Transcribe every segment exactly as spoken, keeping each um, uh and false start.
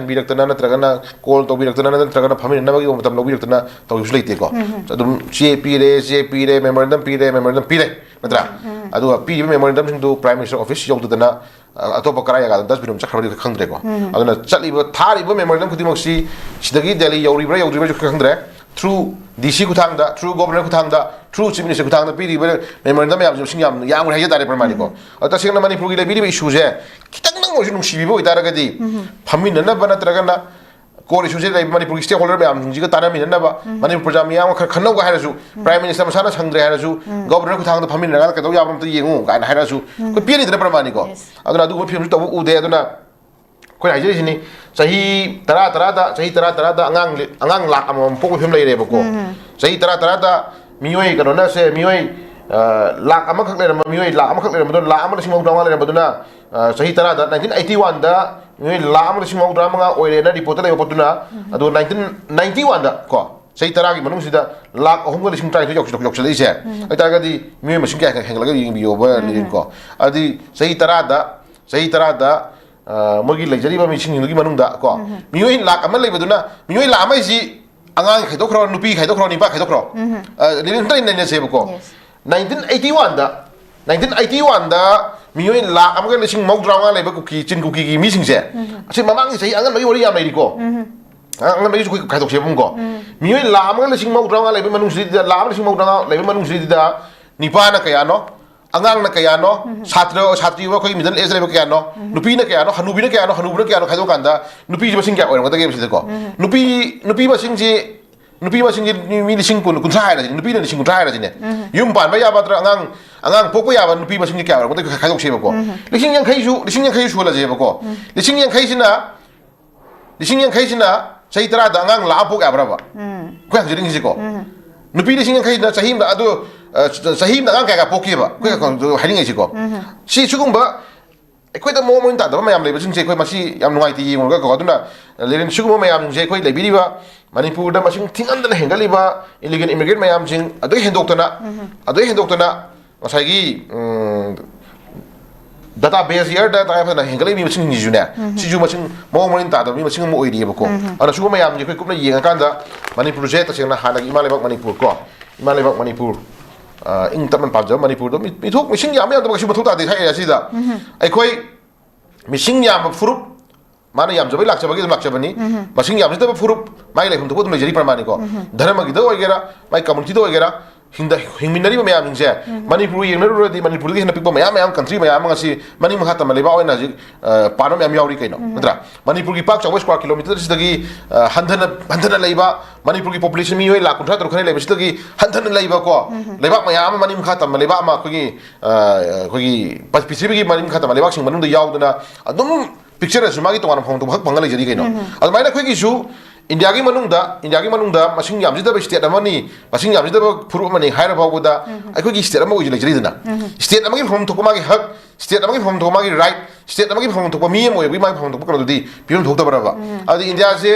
ꯄꯤꯔꯛꯇꯅ, ꯅꯠꯇ꯭ꯔꯒꯅ ꯀꯣꯜ ꯇꯧꯕꯤꯔꯛꯇꯅ, ꯅꯠꯇ꯭ꯔꯒꯅ ꯐꯝꯃꯤꯟꯅꯅꯕꯒꯤ ꯃꯇꯝ ꯂꯧꯕꯤꯔꯛꯇꯅ ꯇꯧꯕꯁꯨ ꯂꯩꯇꯦꯀꯣ꯫ ꯑꯗꯨꯝ ꯆꯦ ꯄꯤꯔꯦ, ꯆꯦ ꯄꯤꯔꯦ, ꯃꯦꯃꯣꯔꯦꯟꯗꯝ ꯄꯤꯔꯦ, ꯃꯦꯃꯣꯔꯦꯟꯗꯝ ꯄꯤꯔꯦ, ꯅꯠꯇ꯭ꯔꯥ? ꯑꯗꯨꯒ ꯄꯤꯔꯤꯕ ꯃꯦꯃꯣꯔꯦꯟꯗꯝꯁꯤꯡꯗꯨ ꯄ꯭ꯔꯥꯏꯝ ꯃꯤꯅꯤꯁꯇꯔ ꯑꯣꯐꯤꯁ ꯌꯧꯗꯗꯅ, ꯑ, ꯑꯇꯣꯞꯄ ꯀꯔꯥꯏ ꯖꯒꯥꯗ ꯗꯁꯕꯤꯟ ꯑꯃ ꯆꯠꯈ꯭ꯔꯕꯗꯤ ꯈꯪꯗ꯭ꯔꯦꯀꯣ꯫ ꯑꯗꯨꯅ ꯆꯠꯂꯤꯕ, ꯊꯥꯔꯤꯕ ꯃꯦꯃꯣꯔꯦꯟꯗꯝ ꯈꯨꯗꯤꯡꯃꯛꯁꯤ ꯁꯤꯗꯒꯤ ꯗꯦꯜꯂꯤ ꯌꯧꯔꯤꯕ꯭ꯔꯥ ꯌꯧꯗ꯭ꯔꯤꯕ꯭ꯔꯥꯁꯨ ꯈꯪꯗ꯭ꯔꯦ꯫ ꯊ꯭ꯔꯨ ꯗꯤ ꯁꯤ ꯈꯨꯊꯥꯡꯗ, ꯊ꯭ꯔꯨ ꯒꯣꯕꯔꯅꯔ ꯈꯨꯊꯥꯡꯗ, ꯊ꯭ꯔꯨ ꯆꯤꯐ ꯃꯤꯅꯤꯁꯇꯔ ꯈꯨꯊꯥꯡꯗ ꯄꯤꯔꯤꯕ ꯃꯦꯃꯣꯔꯦꯟꯗꯝ ꯃꯌꯥꯝꯁꯤ ꯃꯁꯤꯡ ꯌꯥꯝ ꯌꯥꯝꯈ꯭ꯔꯦ ꯍꯥꯏꯖ ꯇꯥꯔꯦ, ꯄ꯭ꯔꯃꯥꯅꯤꯀꯣ꯫ ꯑꯗꯣ ꯇꯁꯦꯡꯅ ꯃꯅꯤꯄꯨꯔꯒꯤ ꯂꯩꯕꯤꯔꯤꯕ ꯏꯁꯨꯁꯦ ꯈꯤꯇꯪꯗꯪ ꯑꯣꯏꯔꯁꯨ ꯅꯨꯡꯁꯤꯕꯤꯕ ꯑꯣꯏꯇꯥꯔꯒꯗꯤ, ꯐꯝꯃꯤꯟꯅꯅꯕ ꯅꯠꯇ꯭ꯔꯒꯅ ꯀꯣꯔ ꯏꯁꯨꯁꯦ ꯂꯩꯕ ꯃꯅꯤꯄꯨꯔꯒꯤ ꯁ꯭ꯇꯦꯛ ꯍꯣꯜꯗꯔ ꯃꯌꯥꯝꯁꯤꯡꯁꯤꯒ ꯇꯥꯟꯅꯃꯤꯟꯅꯅꯕ, ꯃꯅꯤꯄꯨꯔ ꯄ꯭ꯔꯖꯥ ꯃꯤꯌꯥꯝ ꯑꯃ ꯈꯔ ꯈꯟꯅꯧꯒ ꯍꯥꯏꯔꯁꯨ, ꯄ꯭ꯔꯥꯏꯝ ꯃꯤꯅꯤꯁꯇꯔ ꯃꯁꯥꯅ ꯁꯪꯗ꯭ꯔꯦ ꯍꯥꯏꯔꯁꯨ, ꯒꯣꯕꯔꯅꯔ ꯈꯨꯊꯥꯡꯗ ꯐꯝꯃꯤꯟꯅꯔꯒ ꯀꯩꯗꯧ ꯌꯥꯕꯅꯣ ꯑꯝꯇ ꯌꯦꯡꯉꯨ ꯀꯥꯏꯅ ꯍꯥꯏꯔꯁꯨ ꯑꯩꯈꯣꯏ ꯄꯦꯟꯅꯤꯗꯅ, ꯄ꯭ꯔꯃꯥꯅꯤꯀꯣ꯫ ꯑꯗꯨꯅ ꯑꯗꯨꯒꯨꯝꯕ ꯐꯤꯕꯝꯁꯨ ꯇꯧꯕ ꯎꯗꯦ꯫ ꯑꯗꯨꯅ ꯑꯩꯈꯣꯏꯅ ꯍꯥꯏꯖꯔꯤꯁꯤꯅꯤ, ꯆꯍꯤ ꯇꯔꯥ, ꯇꯔꯥꯗ, ꯆꯍꯤ ꯇꯔꯥ, ꯇꯔꯥꯗ ꯑꯉꯥꯡ ꯂꯤ-, ꯑꯉꯥꯡ ꯂꯥꯈ ꯑꯃꯃꯝ ꯄꯣꯛꯄ ꯐꯤꯕꯝ ꯂꯩꯔꯦꯕꯀꯣ꯫ ꯆꯍꯤ ꯇꯔꯥ, ꯇꯔꯥꯗ ꯃꯤꯑꯣꯏ ꯀꯩꯅꯣꯅ ꯁꯦ, ꯃꯤꯑꯣꯏ, ꯑ, ꯂꯥꯈ ꯑꯃꯈꯛ ꯂꯩꯔꯝꯕ, ꯃꯤꯑꯣꯏ ꯂꯥꯈ ꯑꯃꯈꯛ ꯂꯩꯔꯝꯕꯗꯣ, ꯂꯥꯈ ꯑꯃ ꯂꯤꯁꯤꯡ ꯃꯧꯗ꯭ꯔꯥ ꯃꯉꯥ ꯂꯩꯔꯝꯕꯗꯨꯅ, ꯑ, ꯆꯍꯤ ꯇꯔꯥꯗ, ꯅꯥꯏꯟꯇꯤꯟ ꯑꯩꯠꯇꯤ ꯋꯥꯟꯗ ꯃꯤꯑꯣꯏ ꯂꯥꯈ ꯑꯃ ꯂꯤꯁꯤꯡ ꯃꯧꯗ꯭ꯔꯥ ꯃꯉꯥ ꯑꯣꯏꯔꯦꯅ ꯔꯤꯄꯣꯔꯠꯇ ꯂꯩꯕ ꯄꯣꯠꯇꯨꯅ, ꯑꯗꯣ ꯅꯥꯏꯟꯇꯤꯟ ꯅꯥꯏꯟꯇꯤ ꯋꯥꯟꯗ ꯀꯣ, ꯆꯍꯤ ꯇꯔꯥꯒꯤ ꯃꯅꯨꯡꯁꯤꯗ ꯂꯥꯈ ꯑꯍꯨꯝꯒ ꯂꯤꯁꯤꯡ ꯇꯔꯥꯅꯤꯊꯣꯏ ꯌꯧꯁꯤꯜꯂꯛ-, ꯌꯧꯁꯤꯜꯂꯛꯏꯁꯦ꯫ ꯑꯗꯨ ꯑꯣꯏꯇꯥꯔꯒꯗꯤ ꯃꯤꯑꯣꯏ ꯃꯁꯤꯡ ꯀꯌꯥ ꯍꯦꯟꯒꯠꯂꯒ ꯌꯦꯡꯕꯤꯌꯣꯕ, ꯂꯤꯔꯤꯡꯀꯣ꯫ ꯑꯗꯨꯗꯤ ꯆꯍꯤ ꯇꯔꯥꯗ, ꯆꯍꯤ ꯇꯔꯥꯗ, ꯑ, ꯃꯣꯏꯒꯤ ꯂꯩꯖꯔꯤꯕ ꯃꯤꯁꯤꯡꯁꯤꯡꯗꯨꯒꯤ ꯃꯅꯨꯡꯗ ꯀꯣ, ꯃꯤꯑꯣꯏ ꯂꯥꯈ ꯑꯃ ꯂꯩꯕꯗꯨꯅ, ꯃꯤꯑꯣꯏ ꯂꯥꯈ ꯑꯃ ꯍꯥꯏꯁꯤ ꯑꯉꯥꯡ ꯈꯥꯏꯗꯣꯛꯈ꯭ꯔꯣ, ꯅꯨꯄꯤ ꯈꯥꯏꯗꯣꯛꯈ꯭ꯔꯣ, ꯅꯤꯄꯥ ꯈꯥꯏꯗꯣꯛꯈ꯭ꯔꯣ꯫ ꯑ, ꯂꯤꯔꯤꯡ ꯑꯝꯇ ꯅꯩꯅꯁꯦꯕꯀꯣ꯫ ꯅꯥꯏꯟꯇꯤꯟ ꯑꯩꯠꯇꯤ ꯋꯥꯟꯗ, ꯅꯥꯏꯟꯇꯤꯟ ꯑꯩꯠꯇꯤ ꯋꯥꯟꯗ ꯃꯤꯑꯣꯏ ꯂꯥꯈ ꯑꯃꯒ ꯂꯤꯁꯤꯡ ꯃꯧꯗ꯭ꯔꯥ ꯃꯉꯥ ꯂꯩꯕ ꯀꯨꯀꯤ, ꯆꯤꯟ ꯀꯨꯀꯤꯒꯤ ꯃꯤꯁꯤꯡꯁꯦ, ꯑꯁꯤ ꯃꯃꯥꯡꯒꯤ ꯆꯍꯤ ꯑꯉꯟꯕꯒꯤ ꯋꯥꯔꯤ ꯌꯥꯝ ꯂꯩꯔꯤꯀꯣ꯫ ꯑꯉꯟꯕꯒꯤꯁꯨ ꯑꯩꯈꯣꯏ ꯈꯥꯏꯗꯣꯛꯁꯦꯕꯀꯣ꯫ ꯃꯤꯑꯣꯏ ꯂꯥꯈ ꯑꯃꯒ ꯂꯤꯁꯤꯡ ꯃꯧꯗ꯭ꯔꯥ ꯃꯉꯥ ꯂꯩꯕ ꯃꯅꯨꯡꯁꯤꯗ, ꯂꯥꯈ ꯑꯃ ꯂꯤꯁꯤꯡ ꯃꯧꯗ꯭ꯔꯥ ꯃꯉꯥ ꯂꯩꯕ ꯃꯅꯨꯡꯁꯤꯗ ꯅꯤꯄꯥꯅ ꯀꯌꯥꯅꯣ, ꯑꯉꯥꯡꯅ ꯀꯌꯥꯅꯣ, ꯁꯥꯇ꯭ꯔ, ꯁꯥꯇ꯭ꯔꯤ ꯑꯣꯏꯕ ꯑꯩꯈꯣꯏꯒꯤ ꯃꯤꯗꯜ ꯑꯦꯖ ꯂꯩꯕ ꯀꯌꯥꯅꯣ, ꯅꯨꯄꯤꯅ ꯀꯌꯥꯅꯣ, ꯍꯅꯨꯕꯤꯅ ꯀꯌꯥꯅꯣ, ꯍꯅꯨꯕꯅ ꯀꯌꯥꯅꯣ ꯈꯥꯏꯗꯣꯛꯑꯀꯥꯟꯗ ꯅꯨꯄꯤꯁꯤ ꯃꯁꯤꯡ ꯀꯌꯥ ꯑꯣꯏꯔꯝꯒꯗꯒꯦꯕ ꯁꯤꯗꯀꯣ? ꯅꯨꯄꯤ, ꯅꯨꯄꯤ ꯃꯁꯤꯡꯁꯤ, ꯅꯨꯄꯤ ꯃꯁꯤꯡꯁꯤ ꯃꯤ, ꯃꯤ ꯂꯤꯁꯤꯡ ꯀꯨꯟ, ꯀꯨꯟꯊ꯭ꯔꯥ ꯍꯥꯏꯔꯁꯤꯅꯦ, ꯅꯨꯄꯤꯅ ꯂꯤꯁꯤꯡ ꯀꯨꯟꯊ꯭ꯔꯥ ꯍꯥꯏꯔꯁꯤꯅꯦ꯫ ꯌꯨꯝ ꯄꯥꯟꯕ ꯌꯥꯕ ꯅꯠꯇ꯭ꯔꯒ ꯑꯉꯥꯡ, ꯑꯉꯥꯡ ꯄꯣꯛꯄ ꯌꯥꯕ ꯅꯨꯄꯤ ꯃꯁꯤꯡꯁꯤ ꯀꯌꯥ ꯑꯣꯏꯔꯝꯒꯗꯒꯦ ꯈꯥꯏꯗꯣꯛꯁꯦꯕꯀꯣ꯫ ꯂꯤꯁꯤꯡ ꯌꯥꯡꯈꯩꯁꯨ, ꯂꯤꯁꯤꯡ ꯌꯥꯡꯈꯩꯁꯨ ꯁꯨꯍꯜꯂꯁꯦꯕꯀꯣ꯫ ꯂꯤꯁꯤꯡ ꯌꯥꯡꯈꯩꯁꯤꯅ, ꯂꯤꯁꯤꯡ ꯌꯥꯡꯈꯩꯁꯤꯅ ꯆꯍꯤ ꯇꯔꯥꯗ ꯑꯉꯥꯡ ꯂꯥꯛ ꯑꯃ ꯄꯣꯛ ꯌꯥꯕ꯭ꯔꯕ? ꯑꯩꯈꯣꯏ ꯍꯪꯖꯅꯤꯡꯉꯤꯁꯤꯀꯣ꯫ ꯅꯨꯄꯤ ꯂꯤꯁꯤꯡ ꯌꯥꯡꯈꯩꯁꯤꯅ ꯆꯍꯤ ꯑꯃꯗ, ꯑꯗꯨ, ꯑ, ꯆ-, ꯆꯍꯤ ꯑꯃꯗ ꯑꯉꯥꯡ ꯀꯌꯥ ꯀꯌꯥ ꯄꯣꯛꯀꯦꯕ? ꯑꯩꯈꯣꯏ ꯍꯥꯏꯅꯤꯡꯉꯤꯁꯤꯀꯣ꯫ ꯁꯤ ꯁꯤꯒꯨꯝꯕ ꯑꯩꯈꯣꯏꯗ ꯃꯑꯣꯡ ꯃꯔꯤꯟ ꯇꯥꯗꯕ ꯃꯌꯥꯝ ꯂꯩꯕꯁꯤꯡꯁꯦ ꯑꯩꯈꯣꯏ ꯃꯁꯤ ꯌꯥꯝ ꯅꯨꯡꯉꯥꯏꯇꯦ ꯌꯦꯡꯉꯨꯔꯒꯀꯣ꯫ ꯑꯗꯨꯅ ꯂꯤꯔꯤꯡ ꯁꯤꯒꯨꯝꯕ ꯃꯌꯥꯝꯁꯤꯡꯁꯦ ꯑꯩꯈꯣꯏ ꯂꯩꯕꯤꯔꯤꯕ ꯃꯅꯤꯄꯨꯔꯗ ꯃꯁꯤꯡ ꯊꯤꯉꯝꯗꯅ ꯍꯦꯟꯒꯠꯂꯤꯕ ꯏꯂꯤꯒꯦꯜ ꯏꯃꯤꯒ꯭ꯔꯦꯟ ꯃꯌꯥꯝꯁꯤꯡ ꯑꯗꯨꯗꯒꯤ ꯍꯦꯟꯗꯣꯛꯇꯅ, ꯑꯗꯨꯗꯒꯤ ꯍꯦꯟꯗꯣꯛꯇꯅ ꯉꯁꯥꯏꯒꯤ, ꯎꯝ, ꯗꯇꯥ ꯕꯦꯁ ꯏꯌꯔꯗ ꯇꯉꯥꯏ ꯐꯗꯅ ꯍꯦꯟꯒꯠꯂꯛꯏꯕ ꯃꯤ ꯃꯁꯤꯡꯁꯤꯡꯁꯤꯁꯨꯅꯦ, ꯁꯤꯁꯨ ꯃꯁꯤꯡ ꯃꯑꯣꯡ ꯃꯔꯤꯟ ꯇꯥꯗꯕ ꯃꯤ ꯃꯁꯤꯡ ꯑꯃ ꯑꯣꯏꯔꯤꯑꯕꯀꯣ꯫ ꯑꯗꯨꯅ ꯁꯤꯒꯨꯝꯕ ꯃꯌꯥꯝꯁꯦ ꯑꯩꯈꯣꯏ ꯀꯨꯞꯅ ꯌꯦꯡꯉꯀꯥꯟꯗ ꯃꯅꯤꯄꯨꯔꯁꯦ ꯇꯁꯦꯡꯅ ꯍꯥꯟꯅꯒꯤ ꯏꯃꯥ ꯂꯩꯕꯥꯛ ꯃꯅꯤꯄꯨꯔ ꯀꯣ, ꯏꯃꯥ ꯂꯩꯕꯥꯛ ꯃꯅꯤꯄꯨꯔ, ꯑ, ꯏꯪ ꯇꯞꯅ ꯄꯥꯟꯖꯕ ꯃꯅꯤꯄꯨꯔꯗꯣ ꯃꯤ-, ꯃꯤꯊꯣꯛ ꯃꯤꯁꯤꯡ ꯌꯥꯝꯕ ꯌꯥꯝꯗꯕ ꯀꯩꯁꯨ ꯃꯊꯧ ꯇꯥꯗꯦ ꯍꯥꯏꯔꯦ ꯑꯁꯤꯗ꯫ ꯑꯩꯈꯣꯏ ꯃꯤꯁꯤꯡ ꯌꯥꯝꯕ ꯐꯨꯔꯨꯞ, ꯃꯥꯅ ꯌꯥꯝꯖꯕꯩ ꯂꯥꯛꯆꯕꯒꯤ ꯑꯗꯨꯝ ꯂꯥꯛꯆꯕꯅꯤ꯫ ꯃꯁꯤꯡ ꯌꯥꯝꯖꯗꯕ ꯐꯨꯔꯨꯞ ꯃꯥꯒꯤ ꯂꯩꯐꯝ ꯊꯣꯛꯄ ꯑꯗꯨꯝ ꯂꯩꯖꯔꯤ ꯄ꯭ꯔꯃꯥꯅꯤꯀꯣ꯫ ꯙꯔꯃꯒꯤꯗ ꯑꯣꯏꯒꯦꯔꯥ, ꯃꯥꯒꯤ ꯀꯝꯃꯨꯅꯤꯇꯤꯗ ꯑꯣꯏꯒꯦꯔꯥ, ꯍꯤꯡꯗ-, ꯍꯤꯡꯃꯤꯟꯅꯔꯤꯕ ꯃꯌꯥꯝꯁꯤꯡꯁꯦ ꯃꯅꯤꯄꯨꯔ ꯌꯦꯡꯅꯔꯨꯔꯗꯤ ꯃꯅꯤꯄꯨꯔꯗꯒꯤ ꯍꯦꯟꯅ ꯄꯤꯛꯄ ꯃꯌꯥꯝ ꯃꯌꯥꯝ ꯀꯟꯇ꯭ꯔꯤ ꯃꯌꯥꯝ ꯑꯃ ꯉꯁꯤ ꯃꯅꯤꯡ ꯃꯈꯥ ꯇꯝꯕ ꯂꯩꯕꯥꯛ ꯑꯣꯏꯅ ꯍꯧꯖꯤꯛ, ꯑ, ꯄꯥꯟꯕ ꯃꯌꯥꯝ ꯌꯥꯎꯔꯤ ꯀꯩꯅꯣ, ꯅꯠꯇ꯭ꯔꯥ? ꯃꯅꯤꯄꯨꯔꯒꯤ ꯄꯥꯛ ꯆꯥꯎꯕ ꯁ꯭ꯀ꯭ꯋꯥꯔ ꯀꯤꯂꯣꯃꯤꯇꯔꯁꯤꯗꯒꯤ, ꯑ, ꯍꯟꯊꯅ, ꯍꯟꯊꯅ ꯂꯩꯕ, ꯃꯅꯤꯄꯨꯔꯒꯤ ꯄꯣꯄꯨꯂꯦꯁꯟ ꯃꯤꯑꯣꯏ ꯂꯥꯈ ꯀꯨꯟꯊ꯭ꯔꯥ ꯇꯔꯨꯛ ꯈꯔ ꯂꯩꯕꯁꯤꯗꯒꯤ ꯍꯟꯊꯅ ꯂꯩꯕꯀꯣ, ꯂꯩꯕꯥꯛ ꯃꯌꯥꯝ ꯑꯃ ꯃꯅꯤꯡ ꯃꯈꯥ ꯇꯝꯕ ꯂꯩꯕꯥꯛ ꯑꯃ ꯑꯩꯈꯣꯏꯒꯤ, ꯑ, ꯑꯩꯈꯣꯏꯒꯤ ꯄ-, ꯄ꯭ꯔꯤꯊꯤꯕꯤꯒꯤ ꯃꯅꯤꯡ ꯃꯈꯥ ꯇꯝꯕ ꯂꯩꯕꯥꯛꯁꯤꯡ ꯃꯅꯨꯡꯗ ꯌꯥꯎꯗꯅ ꯑꯗꯨꯝ ꯄꯤꯛꯆꯔꯁꯨ ꯃꯥꯒꯤ ꯇꯣꯉꯥꯟꯕ ꯐꯝꯐꯝ ꯊꯣꯛꯄ ꯍꯛ ꯐꯪꯉ ꯂꯩꯖꯔꯤ ꯀꯩꯅꯣ꯫ ꯑꯗꯨꯃꯥꯏꯅ ꯑꯩꯈꯣꯏꯒꯤꯁꯨ ꯏꯟꯗꯤꯌꯥꯒꯤ ꯃꯅꯨꯡꯗ, ꯏꯟꯗꯤꯌꯥꯒꯤ ꯃꯅꯨꯡꯗ ꯃꯁꯤꯡ ꯌꯥꯝꯖꯗꯕ ꯁ꯭ꯇꯦꯠ ꯑꯃꯅꯤ, ꯃꯁꯤꯡ ꯌꯥꯝꯖꯗꯕ ꯐꯨꯔꯨꯞ ꯑꯃꯅꯤ ꯍꯥꯏꯔ ꯐꯥꯎꯕꯗ ꯑꯩꯈꯣꯏꯒꯤ ꯁ꯭ꯇꯦꯠ ꯑꯃ ꯑꯣꯏꯖ ꯂꯩꯖꯔꯤꯗꯅ꯫ ꯁ꯭ꯇꯦꯠ ꯑꯃꯒꯤ ꯐꯝꯐꯝ ꯊꯣꯛꯄ ꯃꯥꯒꯤ ꯍꯛ, ꯁ꯭ꯇꯦꯠ ꯑꯃꯒꯤ ꯐꯝꯐꯝ ꯊꯣꯛꯄ ꯃꯥꯒꯤ ꯔꯥꯏꯠ, ꯁ꯭ꯇꯦꯠ ꯑꯃꯒꯤ ꯐꯝꯐꯝ ꯊꯣꯛꯄ ꯃꯤ ꯑꯃ ꯑꯣꯏꯕꯒꯤ ꯃꯥꯒꯤ ꯐꯝꯐꯝ ꯊꯣꯛꯄ ꯀꯩꯅꯣꯗꯨꯗꯤ ꯄꯤꯐꯝ ꯊꯣꯛꯇꯕ꯭ꯔꯕ? ꯑꯗꯨꯗꯤ ꯏꯟꯗꯤꯌꯥꯁꯦ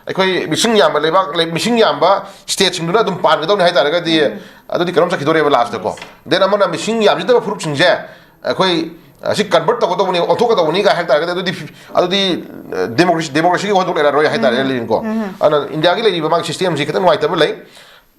ꯑꯩꯈꯣꯏ ꯃꯤꯁꯤꯡ ꯌꯥꯝꯕ ꯂꯩꯕꯥꯛ, ꯂꯩ-, ꯃꯤꯁꯤꯡ ꯌꯥꯝꯕ ꯁ꯭ꯇꯦꯠꯁꯤꯡꯗꯨꯅ ꯑꯗꯨꯝ ꯄꯥꯟꯒꯗꯧꯅꯤ ꯍꯥꯏ ꯇꯥꯔꯒꯗꯤ, ꯑꯗꯨꯗꯤ ꯀꯩꯅꯣꯝ ꯆꯠꯈꯤꯗꯣꯔꯦꯕ ꯂꯥꯁꯇꯀꯣ꯫ ꯗꯦꯟ ꯑꯃꯅ ꯃꯤꯁꯤꯡ ꯌꯥꯝꯖꯗꯕ ꯐꯨꯔꯨꯞꯁꯤꯡꯁꯦ ꯑꯩꯈꯣꯏ, ꯑ, ꯁꯤ ꯀꯟꯚꯔꯠ ꯇꯧꯒꯗꯧꯕꯅꯤ, ꯑꯣꯟꯊꯣꯛꯀꯗꯧꯕꯅꯤ ꯀꯥꯏ ꯍꯥꯏ ꯇꯥꯔꯒꯗꯤ ꯑꯗꯨꯗꯤ, ꯑꯗꯨꯗꯤ, ꯑ, ꯗꯦꯃꯣꯀ꯭ꯔꯦꯁꯤ, ꯗꯦꯃꯣꯀ꯭ꯔꯦꯁꯤꯒꯤ ꯋꯥꯍꯟꯊꯣꯛ ꯂꯩꯔꯔꯣꯏ ꯍꯥꯏ ꯇꯥꯔꯦ ꯂꯩꯅꯤꯀꯣ꯫ ꯑꯗꯨꯅ ꯏꯟꯗꯤꯌꯥꯒꯤ ꯂꯩꯔꯤꯕ ꯃꯥꯒꯤ ꯁꯤꯁꯇꯦꯝꯁꯤ ꯈꯤꯇꯪ ꯅꯨꯡꯉꯥꯏꯇꯕ ꯂꯩ꯫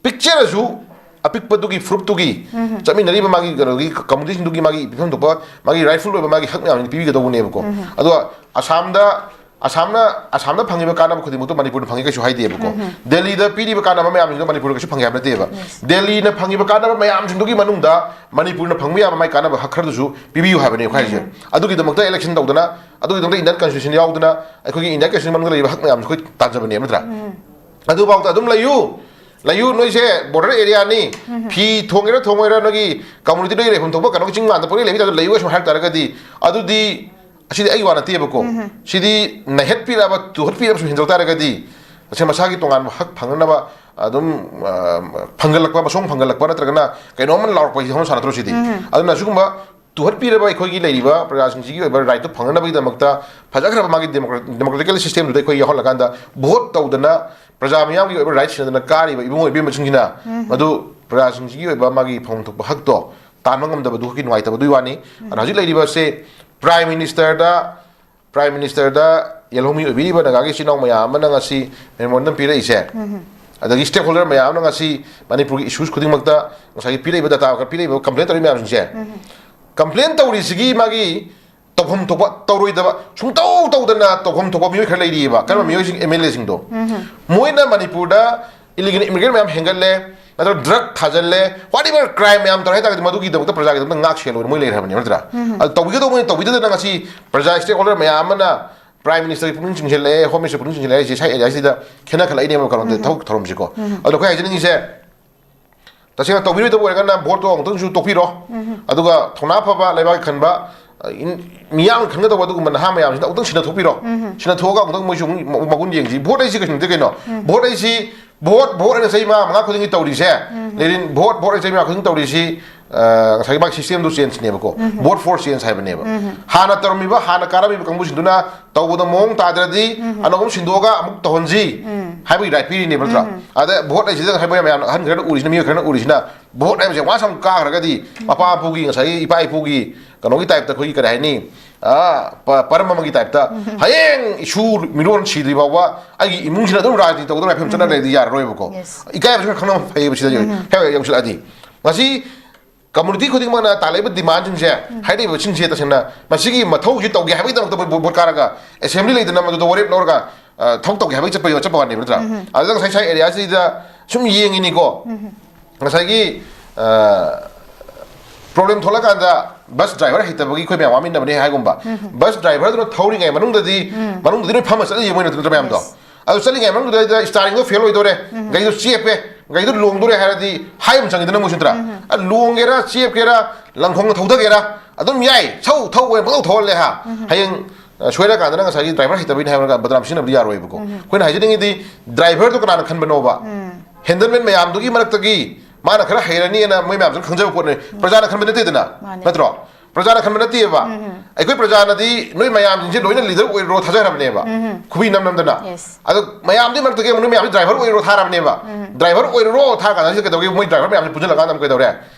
ꯄꯤꯛꯆꯔꯁꯨ ꯑꯄꯤꯛꯄꯗꯨꯒꯤ ꯐꯨꯔꯨꯞꯇꯨꯒꯤ ꯆꯠꯃꯤꯟꯅꯔꯤꯕ ꯃꯥꯒꯤ ꯀꯩꯅꯣꯒꯤ ꯀꯝꯃꯨꯅꯤꯇꯤꯁꯤꯡꯗꯨꯒꯤ ꯃꯥꯒꯤ ꯄꯤꯐꯝ ꯊꯣꯛꯄ ꯃꯥꯒꯤ ꯔꯥꯏꯠꯐꯨꯜ ꯑꯣꯏꯕ ꯃꯥꯒꯤ ꯍꯛ ꯃꯌꯥꯝꯁꯤ ꯄꯤꯕꯤꯒꯗꯧꯕꯅꯦꯕꯀꯣ꯫ ꯑꯗꯣ ꯑꯁꯥꯝꯗ, ꯑꯁꯥꯝꯅ, ꯑꯁꯥꯝꯅ ꯐꯪꯉꯤꯕ ꯀꯥꯟꯅꯕ ꯈꯨꯗꯤꯡꯃꯛꯇꯣ ꯃꯅꯤꯄꯨꯔꯅ ꯐꯪꯉꯤ ꯀꯩꯁꯨ ꯍꯥꯏꯗꯦꯕꯀꯣ꯫ ꯗꯦꯜꯂꯤꯗ ꯄꯤꯔꯤꯕ ꯀꯥꯟꯅꯕ ꯃꯌꯥꯝꯁꯤꯡꯗꯣ ꯃꯅꯤꯄꯨꯔꯗ ꯀꯩꯁꯨ ꯐꯪꯉꯦ ꯍꯥꯏꯕ ꯅꯠꯇꯦꯕ꯫ ꯗꯦꯜꯂꯤꯅ ꯐꯪꯉꯤꯕ ꯀꯥꯟꯅꯕ ꯃꯌꯥꯝꯁꯤꯡꯗꯨꯒꯤ ꯃꯅꯨꯡꯗ ꯃꯅꯤꯄꯨꯔꯅ ꯐꯪꯕ ꯌꯥꯕ ꯃꯥꯒꯤ ꯀꯥꯟꯅꯕ ꯍꯛ ꯈꯔꯗꯨꯁꯨ ꯄꯤꯕꯤꯌꯨ ꯍꯥꯏꯕꯅꯦ ꯑꯩꯈꯣꯏ ꯍꯥꯏꯁꯦ꯫ ꯑꯗꯨꯒꯤꯗꯃꯛꯇ ꯏꯂꯦꯛꯁꯟ ꯇꯧꯗꯅ, ꯑꯗꯨꯒꯤꯗꯃꯛꯇ ꯏꯟꯗꯤꯌꯟ ꯀꯟꯁꯇꯤꯇ꯭ꯌꯨꯁꯟ ꯌꯥꯎꯗꯅ ꯑꯩꯈꯣꯏꯒꯤ ꯏꯟꯗꯤꯌꯟ ꯀꯟꯁꯇꯤꯇ꯭ꯌꯨꯁꯟ ꯃꯅꯨꯡꯗ ꯂꯩꯔꯤꯕ ꯍꯛ ꯃꯌꯥꯝꯁꯦ ꯑꯩꯈꯣꯏ ꯇꯥꯟꯖꯕꯅꯦꯕ, ꯅꯠꯇ꯭ꯔꯥ? ꯑꯗꯨꯐꯥꯎꯗ ꯑꯗꯨꯝ ꯂꯩꯌꯨ, ꯂꯩꯌꯨ, ꯅꯣꯏꯁꯦ ꯕꯣꯔꯗꯔ ꯑꯦꯔꯤꯌꯥꯅꯤ, ꯐꯤ ꯊꯣꯡꯒꯦꯔꯥ ꯊꯣꯡꯉꯣꯏꯔꯥ, ꯅꯣꯏꯒꯤ ꯀꯝꯃꯨꯅꯤꯇꯤ ꯅꯣꯏꯒꯤ ꯂꯩꯐꯝ ꯊꯣꯛꯄ ꯀꯩꯅꯣꯒꯤ ꯆꯤꯡ ꯃꯥꯟꯗ ꯄꯣꯠꯂꯩ ꯂꯩꯕ ꯇꯥꯏꯞꯇ ꯂꯩꯌꯨ ꯁꯨꯝ ꯍꯥꯏꯔꯛ ꯇꯥꯔꯒꯗꯤ, ꯑꯗꯨꯗꯤ ꯑꯁꯤꯗꯤ ꯑꯩꯒꯤ ꯋꯥ ꯅꯠꯇꯦꯕꯀꯣ꯫ ꯁꯤꯗꯤ ꯅꯩꯍꯠꯄꯤꯔꯕ, ꯇꯨꯍꯠꯄꯤꯔꯕ ꯁꯨꯝ ꯍꯦꯟꯖꯧ ꯇꯥꯔꯒꯗꯤ, ꯃꯁꯥ ꯃꯁꯥꯒꯤ ꯇꯣꯉꯥꯟꯕ ꯍꯛ ꯐꯪꯅꯅꯕ ꯑꯗꯨꯝ, ꯑ, ꯐꯪꯒꯠꯂꯛꯄ, ꯃꯁꯣꯡ ꯐꯪꯒꯠꯂꯛꯄ ꯅꯠꯇ꯭ꯔꯒꯅ ꯀꯩꯅꯣꯝꯃ ꯂꯥꯎꯔꯛꯄ ꯍꯧꯅ ꯁꯥꯟꯅꯗ꯭ꯔꯣ ꯁꯤꯗꯤ? ꯑꯗꯨꯅ ꯁꯤꯒꯨꯝꯕ ꯇꯨꯍꯠꯄꯤꯔꯕ ꯑꯩꯈꯣꯏꯒꯤ ꯂꯩꯔꯤꯕ ꯄ꯭ꯔꯖꯥꯁꯤꯡꯁꯤꯒꯤ ꯑꯣꯏꯕ ꯔꯥꯏꯠꯇꯨ ꯐꯪꯅꯅꯕꯒꯤꯗꯃꯛꯇ ꯐꯖꯈ꯭ꯔꯕ ꯃꯥꯒꯤ ꯗꯦꯃꯣꯀ꯭ꯔꯦ-, ꯗꯦꯃꯣꯀ꯭ꯔꯦꯇꯤꯀꯦꯜ ꯁꯤꯁꯇꯦꯝꯗꯨꯗ ꯑꯩꯈꯣꯏ ꯌꯥꯎꯍꯜꯂꯀꯥꯟꯗ ꯚꯣꯠ ꯇꯧꯗꯅ ꯄ꯭ꯔꯖꯥ ꯃꯤꯌꯥꯝꯒꯤ ꯑꯣꯏꯕ ꯔꯥꯏꯠ ꯁꯤꯟꯅꯗꯅ ꯀꯥꯔꯤꯕ ꯏꯕꯨꯡꯉꯣ ꯏꯕꯦꯝꯃꯁꯤꯡꯁꯤꯅ ꯃꯗꯨ ꯄ꯭ꯔꯖꯥꯁꯤꯡꯁꯤꯒꯤ ꯑꯣꯏꯕ ꯃꯥꯒꯤ ꯐꯪꯐꯝ ꯊꯣꯛꯄ ꯍꯛꯇꯣ ꯇꯥꯟꯕ ꯉꯝꯗꯕꯗꯨꯒꯤ ꯅꯨꯡꯉꯥꯏꯇꯕꯗꯨꯒꯤ ꯋꯥꯅꯤ꯫ ꯑꯗꯨꯅ ꯍꯧꯖꯤꯛ ꯂꯩꯔꯤꯕꯁꯦ Prime Ministerꯗ, Prime Ministerꯗ ꯌꯦꯜꯍꯧꯃꯤ ꯑꯣꯏꯕꯤꯔꯤꯕ ꯅꯥꯒꯥꯒꯤ ꯏꯆꯤꯜ ꯏꯅꯥꯎ ꯃꯌꯥꯝ ꯑꯃꯅ ꯉꯁꯤ memorandum ꯄꯤꯔꯛꯏꯁꯦ꯫ ꯑꯗꯒꯤ stakeholder ꯃꯌꯥꯝ ꯑꯃꯅ ꯉꯁꯤ ꯃꯅꯤꯄꯨꯔꯒꯤ issues ꯈꯨꯗꯤꯡꯃꯛꯇ ꯉꯁꯥꯏꯒꯤ ꯄꯤꯔꯛꯏꯕ data, ꯄꯤꯔꯛꯏꯕ complain ꯇꯧꯔꯤꯕ ꯃꯌꯥꯝꯁꯤꯡꯁꯦ, complain ꯇꯧꯔꯤꯁꯤꯒꯤ ꯃꯥꯒꯤ ꯇꯧꯐꯝ ꯊꯣꯛꯄ, ꯇꯧꯔꯣꯏꯗꯕ, ꯁꯨꯡꯇꯧ ꯇꯧꯗꯅ ꯇꯧꯐꯝ ꯊꯣꯛꯄ ꯃꯤꯑꯣꯏ ꯈꯔ ꯂꯩꯔꯤꯑꯕ꯫ ꯀꯔꯝꯕ ꯃꯤꯑꯣꯏꯁꯤꯡ? MLAꯁꯤꯡꯗꯣ꯫ ꯃꯣꯏꯅ ꯃꯅꯤꯄꯨꯔꯗ illegal immigrant ꯃꯌꯥꯝ ꯍꯦꯟꯒꯠꯂꯦ, ꯅꯠꯇ꯭ꯔꯒ drug ꯊꯥꯖꯜꯂꯦ, whatever crime ꯃꯌꯥꯝ ꯇꯧꯔꯦ ꯍꯥꯏꯇꯥꯔꯒꯗꯤ, ꯃꯗꯨꯒꯤꯗꯃꯛꯇ, ꯄ꯭ꯔꯖꯥꯒꯤꯗꯃꯛꯇ ꯉꯥꯛ ꯁꯦꯜ ꯑꯣꯏꯅ ꯃꯣꯏ ꯂꯩꯔꯕꯅꯦꯕ, ꯅꯠꯇ꯭ꯔꯥ? ꯑꯗꯨ ꯇꯧꯕꯤꯒꯗꯧꯕꯅꯤ, ꯇꯧꯕꯤꯗꯗꯅ ꯉꯁꯤ ꯄ꯭ꯔꯖꯥ, stakeholder ꯃꯌꯥꯝ ꯑꯃꯅ Prime Ministerꯒꯤ ꯄꯨꯛꯅꯤꯡ ꯆꯤꯡꯁꯤꯜꯂꯛꯑꯦ, Home Minister ꯄꯨꯛꯅꯤꯡ ꯆꯤꯡꯁꯤꯜꯂꯛꯑꯦ ꯍꯥꯏꯁꯦ ꯁ꯭ꯋꯥꯏ areaꯁꯤꯗ ꯈꯦꯠꯅꯈꯠꯂꯛꯏꯅꯦꯕ, ꯀꯩꯅꯣꯗ ꯊꯕꯛ ꯊꯧꯔꯝꯁꯤꯀꯣ꯫ ꯑꯗꯣ ꯑꯩꯈꯣꯏ ꯍꯥꯏꯖꯅꯤꯡꯉꯤꯁꯦ, ꯇꯁꯦꯡꯅ ꯇꯧꯕꯤꯔꯣꯏꯗꯕ ꯑꯣꯏꯔꯒꯅ voteꯇꯣ ꯑꯃꯨꯛꯇꯪꯁꯨ ꯇꯣꯛꯄꯤꯔꯣ꯫ ꯑꯗꯨꯒ ꯊꯧꯅꯥ ꯐꯕ, ꯂꯩꯕꯥꯛꯀꯤ ꯈꯟꯕ, ꯑ, ꯏꯟ-, ꯃꯤꯌꯥꯝꯅ ꯈꯪꯒꯗꯧꯕ ꯑꯗꯨꯒꯨꯝꯕ ꯅꯍꯥ ꯃꯌꯥꯝꯁꯤꯅ ꯑꯃꯨꯛꯇꯪ ꯁꯤꯟꯅꯊꯣꯛꯄꯤꯔꯣ꯫ ꯁꯤꯟꯅꯊꯣꯛꯑꯒ ꯑꯃꯨꯛꯇꯪ ꯃꯣꯏꯁꯨ ꯑꯃꯨꯛ ꯃ-, ꯃꯒꯨꯟ ꯌꯦꯡꯁꯤ꯫ Vote ꯍꯥꯏꯁꯤ ꯀꯩꯁꯨ ꯅꯠꯇꯦ ꯀꯩꯅꯣ꯫ Vote ꯍꯥꯏꯁꯤ, vote, vote ꯍꯥꯏꯅ ꯆꯍꯤ ꯃꯉꯥ, ꯃꯉꯥ ꯈꯨꯗꯤꯡꯒꯤ ꯇꯧꯔꯤꯁꯦ꯫ ꯂꯦꯅꯤꯟ, vote, vote ꯍꯥꯏꯅ ꯆꯍꯤ ꯃꯉꯥ ꯈꯨꯗꯤꯡꯒꯤ ꯇꯧꯔꯤꯁꯤ, ꯑ, ꯉꯁꯥꯏꯒꯤ ꯃꯥꯒꯤ systemꯗꯨ changeꯅꯦꯕꯀꯣ꯫ Vote for change ꯍꯥꯏꯕꯅꯦꯕ꯫ ꯍꯥꯟꯅ ꯇꯧꯔꯝꯃꯤꯕ, ꯍꯥꯟꯅ ꯀꯥꯔꯝꯃꯤꯕ ꯀꯥꯡꯕꯨꯁꯤꯡꯗꯨꯅ ꯇꯧꯕꯗ ꯃꯑꯣꯡ ꯇꯥꯗ꯭ꯔꯗꯤ ꯑꯅꯧꯕ ꯑꯃ ꯁꯤꯟꯗꯣꯛꯑꯒ ꯑꯃꯨꯛ ꯇꯧꯍꯟꯁꯤ ꯍꯥꯏꯕꯒꯤ right ꯄꯤꯔꯤꯅꯦꯕ, ꯅꯠꯇ꯭ꯔꯥ? ꯑꯗ vote ꯍꯥꯏꯁꯤꯗ ꯉꯁꯥꯏ ꯃꯣꯏ ꯃꯌꯥꯝ, ꯑꯍꯟ ꯈꯔꯅ ꯎꯔꯤꯁꯤꯅ, ꯃꯤꯑꯣꯏ ꯈꯔꯅ ꯎꯔꯤꯁꯤꯅ, vote ꯍꯥꯏꯕꯁꯦ once ꯑꯃꯨꯛ ꯀꯥꯈ꯭ꯔꯒꯗꯤ ꯃꯄꯥ ꯃꯄꯨꯒꯤ, ꯉꯁꯥꯏꯒꯤ ꯏꯄꯥ ꯏꯄꯨꯒꯤ ꯀꯩꯅꯣꯒꯤ typeꯇ, ꯑꯩꯈꯣꯏꯒꯤ ꯀꯔꯤ ꯍꯥꯏꯅꯤ, ꯑ, ꯄ-, ꯄꯔꯝ ꯑꯃꯒꯤ typeꯇ, ꯍꯌꯦꯡ ꯏꯁꯨ ꯃꯤꯔꯣꯟ ꯁꯤꯗ꯭ꯔꯤ ꯐꯥꯎꯕ ꯑꯩꯒꯤ ꯏꯃꯨꯡꯁꯤꯅ ꯑꯗꯨꯝ ꯔꯥꯖꯅꯤꯇꯤ ꯇꯧꯒꯗꯕ ꯍꯥꯏꯕ ꯑꯃ ꯆꯠꯅ ꯂꯩꯔꯗꯤ ꯌꯥꯔꯔꯣꯏꯕꯀꯣ꯫ Yes. ꯏꯀꯥꯏꯕꯁꯨ ꯈꯔ ꯈꯪꯕ ꯐꯩꯌꯦꯕ ꯁꯤꯗ ꯍꯦꯛ ꯌꯧꯁꯤꯜꯂꯛꯑꯗꯤ꯫ ꯉꯁꯤ community ꯈꯨꯗꯤꯡꯃꯛꯅ ꯇꯥꯜꯂꯛꯏꯕ demandꯁꯤꯡꯁꯦ, ꯍꯥꯏꯔꯛꯏꯕꯁꯤꯡꯁꯦ ꯇꯁꯦꯡꯅ ꯃꯁꯤꯒꯤ ꯃꯊꯧꯁꯤ ꯇꯧꯒꯦ ꯍꯥꯏꯕꯒꯤꯗꯃꯛꯇ vote, vote ꯀꯥꯔꯒ, assembly ꯂꯩꯗꯅ ꯃꯗꯨꯗ ꯋꯥꯔꯦꯞ ꯂꯧꯔꯒ, ꯑ, ꯊꯕꯛ ꯇꯧꯒꯦ ꯍꯥꯏꯕꯒꯤ ꯆꯠꯄ, ꯆꯠꯄ ꯋꯥꯅꯦꯕ, ꯅꯠꯇ꯭ꯔꯥ? ꯑꯗꯨꯗ ꯉꯁꯥꯏ ꯁ꯭ꯋꯥꯏ areaꯁꯤꯗ ꯁꯨꯝ ꯌꯦꯡꯉꯤꯅꯤꯀꯣ꯫ ꯉꯁꯥꯏꯒꯤ, ꯑ, problem ꯊꯣꯛꯂꯀꯥꯟꯗ bus driver ꯍꯩꯇꯕꯒꯤ ꯑꯩꯈꯣꯏ ꯃꯌꯥꯝ ꯋꯥꯃꯤꯟꯅꯕꯅꯦ ꯍꯥꯏꯒꯨꯝꯕ꯫ Bus driverꯗꯨꯅ ꯊꯧꯔꯤꯉꯩ ꯃꯅꯨꯡꯗꯗꯤ, ꯃꯅꯨꯡꯗꯗꯤ ꯂꯣꯏ ꯐꯝꯃ ꯆꯠꯂ ꯌꯦꯡꯕ ꯅꯠꯇ꯭ꯔꯥ ꯃꯌꯥꯝꯗꯣ? Yes. ꯑꯗꯨ ꯆꯠꯂꯤꯉꯩ ꯃꯅꯨꯡꯗꯨꯗ steeringꯗꯣ fail ꯑꯣꯏꯗꯣꯔꯦ, ꯒꯥꯔꯤꯗꯣ ꯆꯦꯞꯄꯦ, ꯒꯥꯔꯤꯗꯣ ꯂꯣꯡꯗꯣꯔꯦ ꯍꯥꯏꯔꯗꯤ ꯍꯥꯏ ꯑꯃ ꯆꯪꯉꯤꯗꯅ ꯃꯣꯏꯁꯨ, ꯅꯠꯇ꯭ꯔꯥ? ꯑ, ꯂꯣꯡꯒꯦꯔꯥ, ꯆꯦꯞꯀꯦꯔꯥ, ꯂꯪꯈꯣꯡꯅ ꯊꯧꯗꯒꯦꯔꯥ, ꯑꯗꯨꯝ ꯌꯥꯏ, ꯁꯧ, ꯊꯧ, ꯄꯪꯊꯧ ꯊꯧꯍꯜꯂꯦ ꯍꯥ꯫ ꯍꯌꯦꯡ, ꯑ, ꯁꯣꯏꯔꯀꯥꯟꯗ ꯅꯪ ꯉꯁꯥꯏꯒꯤ driver ꯍꯩꯇꯕꯩꯅꯦ ꯍꯥꯏꯔꯒ ꯕꯗꯅꯥꯝ ꯁꯤꯖꯤꯟꯅꯕꯗꯤ ꯌꯥꯔꯣꯏꯕꯀꯣ꯫ ꯑꯩꯈꯣꯏꯅ ꯍꯥꯏꯖꯅꯤꯡꯉꯤꯗꯤ driverꯗꯣ ꯀꯅꯥꯅ ꯈꯟꯕꯅꯣꯕ? Handelman ꯃꯌꯥꯝꯗꯨꯒꯤ ꯃꯔꯛꯇꯒꯤ ꯃꯥꯅ ꯈꯔ ꯍꯩꯔꯅꯤꯅ ꯃꯣꯏ ꯃꯌꯥꯝꯁꯨ ꯈꯪꯖꯕ ꯄꯣꯠꯅꯦ꯫ ꯄ꯭ꯔꯖꯥꯅ ꯈꯟꯕ ꯅꯠꯇꯦꯗꯅ, ꯃꯥꯅꯦ꯫ ꯅꯠꯇ꯭ꯔꯣ? ꯄ꯭ꯔꯖꯥꯅ ꯈꯟꯕ ꯅꯠꯇꯦꯕ꯫ ꯑꯩꯈꯣꯏ ꯄ꯭ꯔꯖꯥꯅꯗꯤ ꯅꯣꯏ ꯃꯌꯥꯝꯁꯤꯡꯁꯦ ꯂꯣꯏꯅ leader ꯑꯣꯏꯔꯣ ꯊꯥꯖꯔꯕꯅꯦꯕ꯫ ꯈꯨꯕꯤ ꯅꯝ ꯅꯝꯗꯅ꯫ Yes. ꯑꯗꯣ ꯃꯌꯥꯝꯗꯨꯒꯤ ꯃꯔꯛꯇꯒꯤ ꯑꯃꯨꯛ ꯅꯣꯏ ꯃꯌꯥꯝꯁꯦ driver ꯑꯣꯏꯔꯣ ꯊꯥꯔꯕꯅꯦꯕ꯫ Driver ꯑꯣꯏꯔꯣ ꯊꯥꯔ ꯀꯥꯟꯗ ꯁꯤꯗ ꯀꯩꯗꯧꯒꯦ? ꯃꯣꯏ driver ꯃꯌꯥꯝꯁꯦ ꯄꯨꯟꯁꯤꯜꯂꯀꯥꯟꯗ ꯑꯃꯨꯛ ꯀꯩꯗꯧꯔꯦ?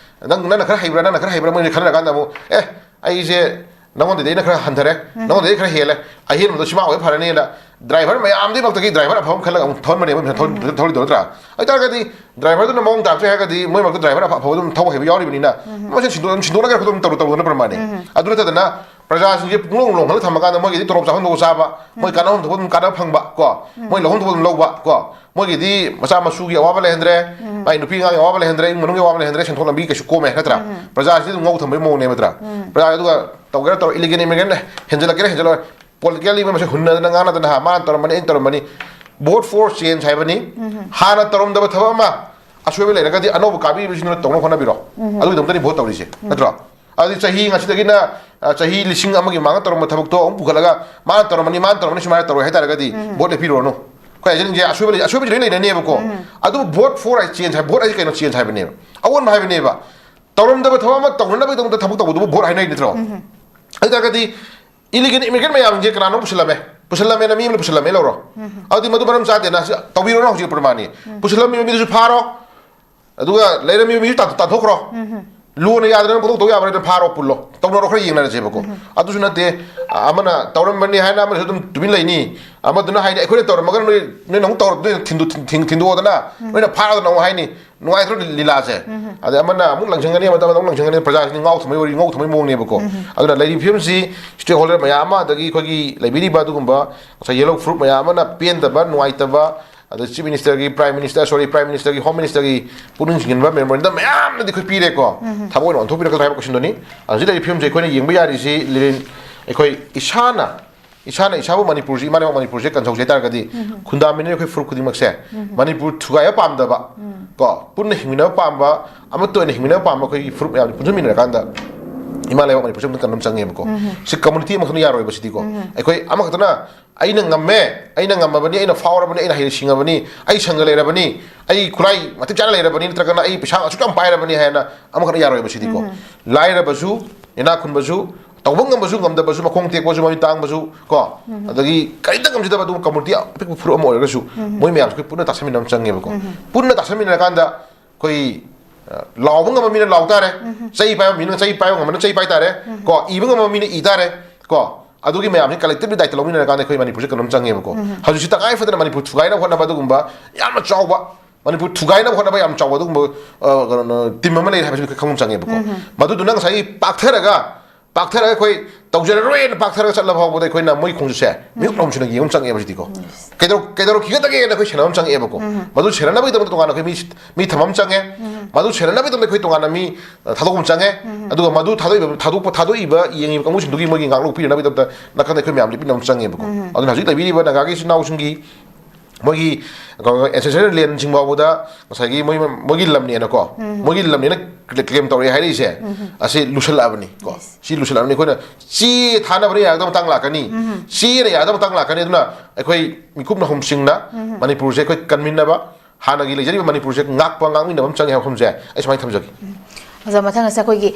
ꯅꯪ ꯅꯪꯅ ꯈꯔ ꯍꯩꯕ꯭ꯔꯥ, ꯅꯪꯅ ꯈꯔ ꯍꯩꯕ꯭ꯔꯥ, ꯃꯣꯏꯅ ꯈꯟꯅꯔꯀꯥꯟꯗ ꯑꯃꯨꯛ, "ꯑꯦ, ꯑꯩꯁꯦ ꯅꯪꯉꯣꯟꯗꯗꯤ ꯑꯩꯅ ꯈꯔ ꯍꯟꯊꯔꯦ, ꯅꯪꯉꯣꯟꯗꯗꯤ ꯈꯔ ꯍꯦꯜꯂꯦ, ꯑꯍꯦꯟꯕꯗꯣ ꯁꯤꯃ ꯑꯣꯏ ꯐꯔꯅꯤꯅ" ꯗ꯭ꯔꯥꯏꯚꯔ ꯃꯌꯥꯝꯗꯨꯒꯤ ꯃꯛꯇꯒꯤ ꯗ꯭ꯔꯥꯏꯚꯔ ꯑꯐꯕ ꯑꯃ ꯈꯜꯂꯒ ꯑꯃꯨꯛ ꯊꯧꯍꯟꯕꯅꯦꯕ, ꯊꯧꯍꯟ- ꯊꯧꯍꯜꯂꯤꯗꯣ ꯅꯠꯇ꯭ꯔꯥ? ꯑꯗꯨ ꯑꯣꯏꯇꯥꯔꯒꯗꯤ ꯗ꯭ꯔꯥꯏꯚꯔꯗꯨꯅ ꯃꯑꯣꯡ ꯇꯥꯛꯇ꯭ꯔꯦ ꯍꯥꯏꯔꯒꯗꯤ ꯃꯣꯏ ꯃꯔꯛꯇ ꯗ꯭ꯔꯥꯏꯚꯔ ꯑꯐ- ꯑꯐꯕ ꯑꯗꯨꯝ ꯊꯧꯕ ꯍꯩꯕ ꯌꯥꯎꯔꯤꯕꯅꯤꯅ, ꯃꯁꯤ ꯁꯤꯟꯗꯣꯛ- ꯁꯤꯟꯗꯣꯛꯅꯈ꯭ꯔꯒ ꯑꯗꯨꯝ ꯇꯧꯔꯨ- ꯇꯧꯔꯨꯅ ꯄ꯭ꯔꯃꯥꯅꯤ꯫ ꯑꯗꯨ ꯅꯠꯇꯗꯅ ꯄ꯭ꯔꯖꯥꯁꯤꯡꯁꯦ ꯄꯨꯡꯂꯣꯡ ꯂꯣꯡꯍꯜꯂꯒ ꯊꯝꯃꯀꯥꯟꯗ ꯃꯣꯏꯒꯤꯗꯤ ꯇꯣꯂꯣꯞ ꯆꯥꯐꯝ ꯊꯣꯛꯄ ꯆꯥꯕ, ꯃꯣꯏ ꯀꯥꯟꯅꯐꯝ ꯊꯣꯛꯄ ꯑꯗꯨꯝ ꯀꯥꯟꯅꯕ ꯐꯪꯕ ꯀꯣ, ꯃꯣꯏ ꯂꯧꯐꯝ ꯊꯣꯛꯄ ꯑꯗꯨꯝ ꯂꯧꯕ ꯀꯣ, ꯃꯣꯏꯒꯤꯗꯤ ꯃꯆꯥ ꯃꯁꯨꯒꯤ ꯑꯋꯥꯕ ꯂꯩꯍꯟꯗ꯭ꯔꯦ, ꯃꯥꯏ ꯅꯨꯄꯤ ꯑꯉꯥꯡꯒꯤ ꯑꯋꯥꯕ ꯂꯩꯍꯟꯗ꯭ꯔꯦ, ꯏꯃꯨꯡ ꯃꯅꯨꯡꯒꯤ ꯑꯋꯥꯕ ꯂꯩꯍꯟꯗ꯭ꯔꯦ, ꯁꯦꯟꯊꯣꯛ ꯂꯝꯕꯤ ꯀꯩꯁꯨ ꯀꯣꯝꯃꯦ ꯅꯠꯇ꯭ꯔꯥ? ꯄ꯭ꯔꯖꯥꯁꯤꯗꯤ ꯑꯗꯨꯝ ꯉꯧ ꯊꯝꯕꯒꯤ ꯃꯑꯣꯡꯅꯦꯕ ꯅꯠꯇ꯭ꯔꯥ? ꯄ꯭ꯔꯖꯥ ꯑꯗꯨꯒ ꯇꯧꯒꯦꯔꯥ ꯇꯧꯔꯣ, ꯏꯂꯤꯒꯦꯜ ꯏꯃꯤꯒ꯭ꯔꯦꯟ ꯍꯦꯟꯖꯜꯂꯛꯀꯦꯔꯥ ꯍꯦꯟꯖꯜꯂꯣꯏ, ꯄꯣꯂꯤꯇꯤꯀꯦꯜ ꯂꯤꯕꯔ ꯃꯁꯦ ꯍꯨꯟꯅꯗꯅ ꯉꯥꯡꯅꯗꯅ, ꯍꯥ, ꯃꯥꯅ ꯇꯧꯔꯝꯕꯅꯤ, ꯑꯩꯅ ꯇꯧꯔꯝꯕꯅꯤ꯫ Vote for change ꯍꯥꯏꯕꯅꯤ꯫ ꯍꯥꯟꯅ ꯇꯧꯔꯝꯗꯕ ꯊꯕꯛ ꯑꯃ ꯑꯁꯣꯏꯕ ꯂꯩꯔꯒꯗꯤ ꯑꯅꯧꯕ ꯀꯥꯕꯤꯕꯁꯤꯡꯗꯨꯅ ꯇꯧꯅꯕ ꯍꯣꯠꯅꯕꯤꯔꯣ꯫ ꯑꯗꯨꯒꯤꯗꯃꯛꯇꯅꯤ ꯚꯣꯠ ꯇꯧꯔꯤꯁꯦ, ꯅꯠꯇ꯭ꯔꯣ? ꯑꯗꯨꯗꯤ ꯆꯍꯤ ꯉꯁꯤꯗꯒꯤꯅ, ꯑ, ꯆꯍꯤ ꯂꯤꯁꯤꯡ ꯑꯃꯒꯤ ꯃꯃꯥꯡꯗ ꯇꯧꯔꯝꯕ ꯊꯕꯛꯇꯣ ꯑꯃꯨꯛ ꯄꯨꯈꯠꯂꯒ ꯃꯥꯅ ꯇꯧꯔꯝꯃꯅꯤ, ꯃꯥꯅ ꯇꯧꯔꯝꯃꯅꯤ, ꯁꯨꯃꯥꯏꯅ ꯇꯧꯔꯣꯏ ꯍꯥꯏ ꯇꯥꯔꯒꯗꯤ ꯚꯣꯠ ꯂꯦꯞꯄꯤꯔꯨꯔꯅꯨ꯫ ꯑꯩꯈꯣꯏ ꯍꯥꯏꯖꯅꯤꯡꯁꯦ ꯑꯁꯣꯏꯕ ꯂꯩ-, ꯑꯁꯣꯏꯕꯁꯤ ꯂꯣꯏ ꯂꯩꯅꯅꯦꯕꯀꯣ꯫ ꯑꯗꯨꯕꯨ vote for change ꯍꯥꯏ, ꯚꯣꯠ ꯍꯥꯏꯁꯦ ꯀꯩꯅꯣ? Change ꯍꯥꯏꯕꯅꯦꯕ, ꯑꯑꯣꯟꯕ ꯍꯥꯏꯕꯅꯦꯕ꯫ ꯇꯧꯔꯝꯗꯕ ꯊꯕꯛ ꯑꯃ ꯇꯧꯅꯅꯕꯒꯤꯗꯃꯛꯇ ꯊꯕꯛ ꯇꯧꯕꯗꯨꯕꯨ ꯚꯣꯠ ꯍꯥꯏꯅꯩ ꯅꯠꯇ꯭ꯔꯣ? ꯑꯗꯨ ꯇꯥꯔꯒꯗꯤ ꯏꯂꯤꯒꯦꯜ ꯏꯃꯤꯒ꯭ꯔꯦꯟ ꯃꯌꯥꯝꯁꯦ ꯀꯅꯥꯅꯣ ꯄꯨꯁꯜꯂꯝꯃꯦ? ꯄꯨꯁꯜꯂꯝꯃꯦꯅ ꯃꯤ ꯑꯃꯅ ꯄꯨꯁꯜꯂꯝꯃꯦ ꯂꯧꯔꯣ꯫ ꯑꯗꯨꯗꯤ ꯃꯗꯨ ꯃꯔꯝ ꯆꯥꯗꯦꯅ, ꯁꯤ ꯇꯧꯕꯤꯔꯣꯅ ꯍꯧꯖꯤꯛ ꯄ꯭ꯔꯃꯥꯅꯤ꯫ ꯄꯨꯁꯜꯂꯝꯃꯤꯕ ꯃꯤꯗꯨꯁꯨ ꯐꯥꯔꯣ, ꯑꯗꯨꯒ ꯂꯩꯔꯝꯃꯤꯕ ꯃꯤꯁꯨ ꯇꯥꯟꯊꯣꯛ-, ꯇꯥꯟꯊꯣꯛꯈ꯭ꯔꯣ꯫ ꯂꯣꯅ ꯌꯥꯗꯅ ꯄꯨꯊꯣꯛ ꯇꯧ ꯌꯥꯕ꯭ꯔꯥ? ꯐꯥꯔꯣ, ꯄꯨꯜꯂꯣ, ꯇꯧꯅꯔꯣ, ꯈꯔ ꯌꯦꯡꯅꯔꯁꯦꯕꯀꯣ꯫ ꯑꯗꯨꯁꯨ ꯅꯠꯇꯦ, ꯑ-, ꯑꯃꯅ ꯇꯧꯔꯝꯕꯅꯤ ꯍꯥꯏꯅ ꯑꯃꯅꯁꯨ ꯑꯗꯨꯝ ꯇꯨꯃꯤꯟ ꯂꯩꯅꯤ, ꯑꯃꯗꯨꯅ ꯍꯥꯏꯅꯤ, "ꯑꯩꯈꯣꯏꯅ ꯇꯧꯔꯝꯃꯒ ꯅꯣꯏ, ꯅꯣꯏꯅ ꯑꯃꯨꯛ ꯇꯧꯔ-, ꯅꯣꯏꯅ ꯊꯤꯟꯗꯣ-, ꯊꯤꯟ-, ꯊꯤꯟ-, ꯊꯤꯟꯗꯣꯛꯑꯣꯗꯅ, ꯅꯣꯏꯅ ꯐꯥꯔꯗꯅ ꯑꯃꯨꯛ ꯍꯥꯏꯅꯤ"꯫ ꯅꯨꯡꯉꯥꯏꯇ꯭ꯔꯣ ꯂꯤ-, ꯂꯤꯂꯥꯁꯦ? ꯑꯗꯩ ꯑꯃꯅ ꯑꯃꯨꯛ ꯂꯪꯁꯤꯟꯒꯅꯤ, ꯑꯃꯗ ꯑꯃꯨꯛ ꯂꯪꯁꯤꯟꯒꯅꯤ, ꯄ꯭ꯔꯖꯥꯁꯤꯡ ꯉꯥꯎ ꯊꯝꯕꯩ ꯋꯥꯔꯤ, ꯉꯧ ꯊꯝꯕꯩ ꯃꯑꯣꯡꯅꯦꯕꯀꯣ꯫ ꯑꯗꯨꯅ ꯂꯩꯔꯤꯕ ꯐꯤꯕꯝꯁꯤ stakeholder ꯃꯌꯥꯝ ꯑꯃ, ꯑꯗꯒꯤ ꯑꯩꯈꯣꯏꯒꯤ ꯂꯩꯕꯤꯔꯤꯕ ꯑꯗꯨꯒꯨꯝꯕ ꯉꯁꯥꯏ yellow ꯐꯨꯔꯨꯞ ꯃꯌꯥꯝ ꯑꯃꯅ ꯄꯦꯟꯗꯕ, ꯅꯨꯡꯉꯥꯏꯇꯕ, ꯑꯗ Chief Minister ꯒꯤ, Prime Minister, sorry, Prime Minister ꯒꯤ, Home Minister ꯒꯤ ꯄꯨꯛꯅꯤꯡ ꯆꯤꯡꯁꯤꯟꯕ memorandum ꯃꯌꯥꯝꯅꯗꯤ ꯑꯩꯈꯣꯏ ꯄꯤꯔꯦꯀꯣ꯫ ꯊꯕꯛ ꯑꯣꯏꯅ ꯑꯣꯟꯊꯣꯛꯄꯤꯔꯛꯀꯗ꯭ꯔꯥ ꯍꯥꯏꯕ question ꯗꯨꯅꯤ꯫ ꯍꯧꯖꯤꯛ ꯂꯩꯔꯤꯕ ꯐꯤꯕꯝꯁꯦ ꯑꯩꯈꯣꯏꯅ ꯌꯦꯡꯕ ꯌꯥꯔꯤꯁꯤ, ꯂꯤꯂꯤꯟ, ꯑꯩꯈꯣꯏ ꯏꯁꯥꯅ, ꯏꯁꯥꯅ ꯏꯁꯥꯕꯨ ꯃꯅꯤꯄꯨꯔꯁꯤ, ꯏꯃꯥ ꯂꯩꯕꯥꯛ ꯃꯅꯤꯄꯨꯔꯁꯦ ꯀꯟꯁꯧꯁꯤ ꯍꯥꯏ ꯇꯥꯔꯒꯗꯤ, ꯈꯨꯟꯗꯥꯃꯤꯟꯅꯔꯤꯕ ꯑꯩꯈꯣꯏ ꯐꯨꯔꯨꯞ ꯈꯨꯗꯤꯡꯃꯛꯁꯦ, ꯃꯅꯤꯄꯨꯔ ꯊꯨꯒꯥꯏꯕ ꯄꯥꯝꯗꯕ, ꯀꯣ, ꯄꯨꯟꯅ ꯍꯤꯡꯃꯤꯟꯅꯕ ꯄꯥꯝꯕ, ꯑꯃꯠꯇ ꯑꯣꯏꯅ ꯍꯤꯡꯃꯤꯟꯅꯕ ꯄꯥꯝꯕ ꯑꯩꯈꯣꯏꯒꯤ ꯐꯨꯔꯨꯞ ꯃꯌꯥꯝꯁꯦ ꯄꯨꯟꯁꯤꯟꯃꯤꯟꯅꯔꯀꯥꯟꯗ ꯏꯃꯥ ꯂꯩꯕꯥꯛ ꯃꯅꯤꯄꯨꯔꯁꯦ ꯑꯃꯨꯛꯇ ꯀꯟꯕ ꯑꯃ ꯆꯪꯉꯦꯕꯀꯣ꯫ ꯁꯤ community ꯑꯃꯈꯛꯇꯅ ꯌꯥꯔꯣꯏꯕ ꯁꯤꯗꯤꯀꯣ꯫ ꯑꯩꯈꯣꯏ ꯑꯃꯈꯛꯇꯅ "ꯑꯩꯅ ꯉꯝꯃꯦ, ꯑꯩꯅ ꯉꯝꯃꯕꯅꯤ, ꯑꯩꯅ ꯐꯥꯎꯔꯕꯅꯤ, ꯑꯩꯅ ꯍꯩ ꯁꯤꯡꯉꯕꯅꯤ, ꯑꯩ ꯁꯪꯒ ꯂꯩꯔꯕꯅꯤ, ꯑꯩ ꯈꯨꯠꯂꯥꯏ ꯃꯇꯤꯛ ꯆꯥꯅ ꯂꯩꯔꯕꯅꯤ, ꯅꯠꯇ꯭ꯔꯒꯅ ꯑꯩ ꯄꯩꯁꯥ ꯑꯁꯨꯛ ꯌꯥꯝ ꯄꯥꯏꯔꯕꯅꯤ" ꯍꯥꯏꯅ ꯑꯃꯈꯛꯅ ꯌꯥꯔꯣꯏꯕ ꯁꯤꯗꯤꯀꯣ꯫ ꯂꯥꯏꯔꯕꯁꯨ, ꯏꯅꯥꯛ ꯈꯨꯟꯕꯁꯨ, ꯇꯧꯕ ꯉꯝꯕꯁꯨ ꯉꯝꯗꯕꯁꯨ, ꯃꯈꯣꯡ ꯇꯦꯛꯄꯁꯨ, ꯃꯃꯤꯠ ꯇꯥꯡꯕꯁꯨ ꯀꯣ, ꯑꯗꯒꯤ ꯀꯔꯤꯝꯇ ꯉꯝꯖꯗꯕ ꯑꯗꯨꯒꯨꯝꯕ community ꯑꯄꯤꯛꯄ ꯐꯨꯔꯨꯞ ꯑꯃ ꯑꯣꯏꯔꯒꯁꯨ, ꯃꯣꯏ ꯃꯌꯥꯝꯁꯦ ꯑꯩꯈꯣꯏ ꯄꯨꯟꯅ ꯇꯥꯁꯟꯃꯤꯟꯅꯕ ꯑꯃ ꯆꯪꯉꯦꯕꯀꯣ꯫ ꯄꯨꯟꯅ ꯇꯥꯁꯟꯃꯤꯟꯅꯔꯀꯥꯟꯗ ꯑꯩꯈꯣꯏ ꯂꯥꯎꯕ ꯉꯝꯕ ꯃꯤꯅ ꯂꯥꯎ ꯇꯥꯔꯦ, ꯆꯩ ꯄꯥꯏꯕ ꯃꯤꯅ ꯆꯩ ꯄꯥꯏꯕ ꯉꯝꯕꯅ ꯆꯩ ꯄꯥꯏ ꯇꯥꯔꯦ, ꯀꯣ, ꯏꯕ ꯉꯝꯕ ꯃꯤꯅ ꯏ ꯇꯥꯔꯦ, ꯀꯣ꯫ ꯑꯗꯨꯒꯤ ꯃꯌꯥꯝꯁꯤ ꯀꯂꯦꯛꯇꯤꯚꯂꯤ ꯗꯥꯏꯇ ꯂꯧꯃꯤꯟꯅꯔꯀꯥꯟꯗ ꯑꯩꯈꯣꯏ ꯃꯅꯤꯄꯨꯔꯁꯦ ꯀꯩꯅꯣꯝ ꯆꯪꯉꯦꯕꯀꯣ꯫ ꯍꯧꯖꯤꯛꯁꯤ ꯇꯉꯥꯏ ꯐꯗꯅ ꯃꯅꯤꯄꯨꯔ ꯊꯨꯒꯥꯏꯅꯕ ꯍꯣꯠꯅꯕ ꯑꯗꯨꯒꯨꯝꯕ ꯌꯥꯝꯅ ꯆꯥꯎꯕ, ꯃꯅꯤꯄꯨꯔ ꯊꯨꯒꯥꯏꯅꯕ ꯍꯣꯠꯅꯕ ꯌꯥꯝ ꯆꯥꯎꯕ ꯑꯗꯨꯒꯨꯝꯕ, ꯑ, ꯀꯩꯅꯣ, ꯇꯤꯝ ꯑꯃ ꯂꯩꯔꯦ ꯍꯥꯏꯕꯁꯤ ꯑꯩꯈꯣꯏ ꯈꯪꯕ ꯆꯪꯉꯦꯕꯀꯣ꯫ ꯃꯗꯨꯗꯨꯅ ꯉꯁꯥꯏꯒꯤ ꯄꯥꯛꯊꯔꯒ, ꯄꯥꯛꯊꯔꯒ ꯑꯩꯈꯣꯏ ꯇꯧꯖꯔꯔꯣꯏꯅ ꯄꯥꯛꯊꯔꯒ ꯆꯠꯂ ꯐꯥꯎꯕꯗ ꯑꯩꯈꯣꯏꯅ ꯃꯣꯏ ꯈꯣꯡꯆꯠꯁꯦ ꯃꯤꯍꯨꯠ ꯂꯥꯎꯅ ꯌꯦꯡꯕ ꯑꯃ ꯆꯪꯉꯦꯕ ꯍꯧꯖꯤꯛꯇꯤꯀꯣ꯫ ꯀꯩꯗꯧ-, ꯀꯩꯗꯧꯔꯛꯈꯤꯒꯗꯒꯦꯅ ꯑꯩꯈꯣꯏ ꯁꯦꯟꯅꯕ ꯑꯃ ꯆꯪꯉꯛꯑꯦꯕꯀꯣ꯫ ꯃꯗꯨ ꯁꯦꯟꯅꯅꯕꯒꯤꯗꯃꯛꯇ ꯇꯣꯉꯥꯟꯅ ꯑꯩꯈꯣꯏ ꯃꯤ, ꯃꯤ ꯊꯝꯕ ꯑꯃ ꯆꯪꯉꯦ꯫ ꯃꯗꯨ ꯁꯦꯟꯅꯅꯕꯒꯤꯗꯃꯛꯇ ꯑꯩꯈꯣꯏ ꯇꯣꯉꯥꯟꯅ ꯃꯤ, ꯑ, ꯊꯥꯗꯣꯛꯄ ꯑꯃ ꯆꯪꯉꯦ꯫ ꯑꯗꯨꯒ ꯃꯗꯨ ꯊꯥꯗꯣꯛꯏꯕ, ꯊꯥꯗꯣꯛꯄ, ꯊꯥꯗꯣꯛꯏꯕ ꯌꯦꯡꯉꯤꯕ ꯀꯥꯡꯕꯨꯁꯤꯡꯗꯨꯒꯤ ꯃꯣꯏꯒꯤ ꯉꯥꯛꯂꯧ ꯄꯤꯅꯕꯒꯤꯗꯃꯛꯇ ꯅꯥꯀꯟꯗ ꯑꯩꯈꯣꯏ ꯃꯌꯥꯝ ꯂꯦꯞꯃꯤꯟꯅꯕ ꯑꯃ ꯆꯪꯉꯦꯕꯀꯣ꯫ ꯑꯗꯨꯅ ꯍꯧꯖꯤꯛ ꯂꯩꯕꯤꯔꯤꯕ ꯅꯥꯒꯥꯒꯤ ꯏꯆꯤꯟ ꯏꯅꯥꯎꯁꯤꯡꯒꯤ ꯃꯣꯏꯒꯤ ꯑꯦꯟꯁꯦꯁꯇ꯭ꯔꯦꯜ ꯂꯦꯟꯁꯤꯡ ꯐꯥꯎꯕꯗ ꯉꯁꯥꯏꯒꯤ ꯃꯣꯏ, ꯃꯣꯏꯒꯤ ꯂꯝꯅꯦꯅꯀꯣ, ꯃꯣꯏꯒꯤ ꯂꯝꯅꯦꯅ ꯀ꯭ꯂꯦꯝ ꯇꯧꯔꯛꯑꯦ ꯍꯥꯏꯔꯛꯏꯁꯦ, ꯑꯁꯤ ꯂꯨꯁꯜꯂꯛꯑꯕꯅꯤ ꯀꯣ꯫ ꯁꯤ ꯂꯨꯁꯜꯂꯛꯑꯕꯅꯤ꯫ ꯑꯩꯈꯣꯏꯅ ꯆꯦ ꯊꯥꯅꯕꯅ ꯌꯥꯒꯗꯕ ꯃꯇꯥꯡ ꯂꯥꯛꯀꯅꯤ, ꯆꯦꯅ ꯌꯥꯒꯗꯕ ꯃꯇꯥꯡ ꯂꯥꯛꯀꯅꯤ꯫ ꯑꯗꯨꯅ ꯑꯩꯈꯣꯏ ꯃꯤꯈꯨꯞ ꯅꯍꯨꯝꯁꯤꯡꯅ ꯃꯅꯤꯄꯨꯔꯁꯦ ꯑꯩꯈꯣꯏ ꯀꯟꯃꯤꯟꯅꯕ, ꯍꯥꯟꯅꯒꯤ ꯂꯩꯖꯔꯤꯕ ꯃꯅꯤꯄꯨꯔꯁꯦ ꯉꯥꯛꯄ, ꯉꯥꯛꯃꯤꯟꯅꯕ ꯑꯃ ꯆꯪꯉꯦ ꯍꯥꯏꯕ ꯋꯥꯐꯝꯁꯦ ꯑꯩ ꯁꯨꯃꯥꯏꯅ ꯊꯝꯖꯒꯦ꯫ ꯑꯣꯖꯥ, ꯃꯊꯪ ꯑꯁꯤ ꯑꯩꯈꯣꯏꯒꯤ